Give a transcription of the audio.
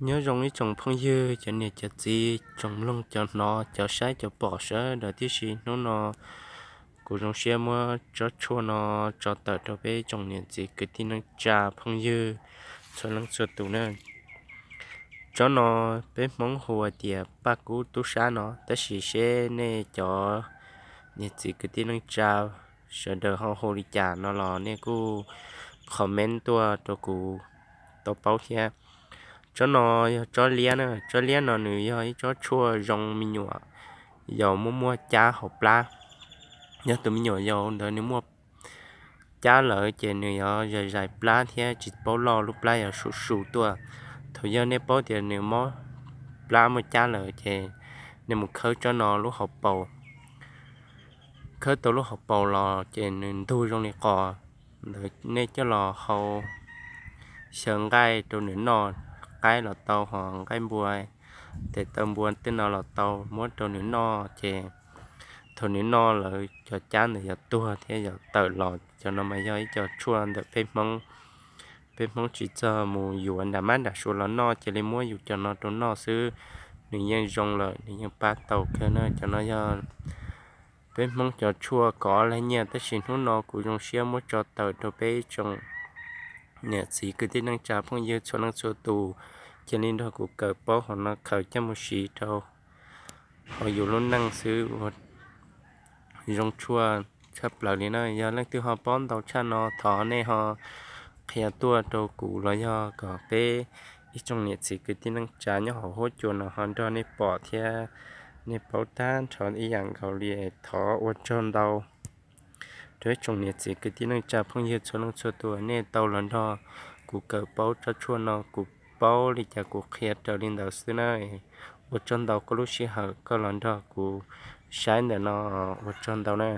Nyob zoo ib tsoom phooj ywg, cov niam cov txiv, tsoom mloog cov hnov, cov saib cov pom sawv daws tib si. Hnub no kuv zoo siab muab tsob tshuaj no tso tawm rau peb tsoom niam txiv kwv tij neej tsa phooj ywg txhua leej txhua tus na. Tsob no peb Hmoob hu tias paj kub tub sab no, tab sis seb nej cov niam txiv kwv tij neej tsa sawv daws ho hu li cas no los nej kuj comment tuaj rau kuv tau paub thiab. Tsob no yog tsob liab na, tsob liab no nws yog ib tsob tshuaj zoo me nyuam yaus muaj muaj cab hauv plab. Yog tus me nyuam yaus ntawd nws muaj cab lawm ces nws yuav zais zais plab thiab tsis paub loj, lub plab yuav su su tuaj. Thaum yog nej paub tias nws mob plab muaj cab lawm ces nej mus khawb tsob no lub hauv paus, khawb tau lub hauv paus los ces nws ntug zoo li qos ntawd, nej coj los hau xyaw nqaij rau nws noj, qaib los tau, ho nqaij npua, tes taw npua tej no los tau, muab rau nws noj ces thaum nws noj lawm cov cab ntawd yuav tuag thiab yuav tawm los. Cov no mas yog ib co tshuaj ntawm peb Hmoob, peb Hmoob tsis txog mus yuav nram mab nram suav los noj, cia li muab yus cov no rau noj xwb, nws yeej zoo lawm, nws yeej pab tau kawg na. Cov no yog peb Hmoob cov tshuaj kov lag nyiaj, tab sis hnub no kuv zoo siab muab tso tawm rau peb tsoom niam txiv kwv tij neej tsa phooj ywg txhua leej txhua tus, cia li nrog kuv kawm paub hauv no khaws coj mus siv rau hauv yus lub neej xwb ua zoo tshuaj tshaj plaws li na. Yog leej twg ho paub ntau tshaj no thov nej ho qhia tuaj rau kuv los yog kom peb ib tsoom niam txiv kwv tij neej tsa nyob hauv huab cua no ho nrog nej pom thiab nej paub tag nrho ib yam nkaus li. Thov ua tsaug ntau rau ib tsoom niam txiv kwv tij neej tsa phooj ywg txhua leej txhua tus, nej tau los nrog kuv kawm paub tsob tshuaj no, kuv paub li cas kuv qhia raws li ntawd xwb na. Ua tsaug ntau koj lub sij hawm koj los nrog kuv saib ntawm no, ua tsaug ntau na.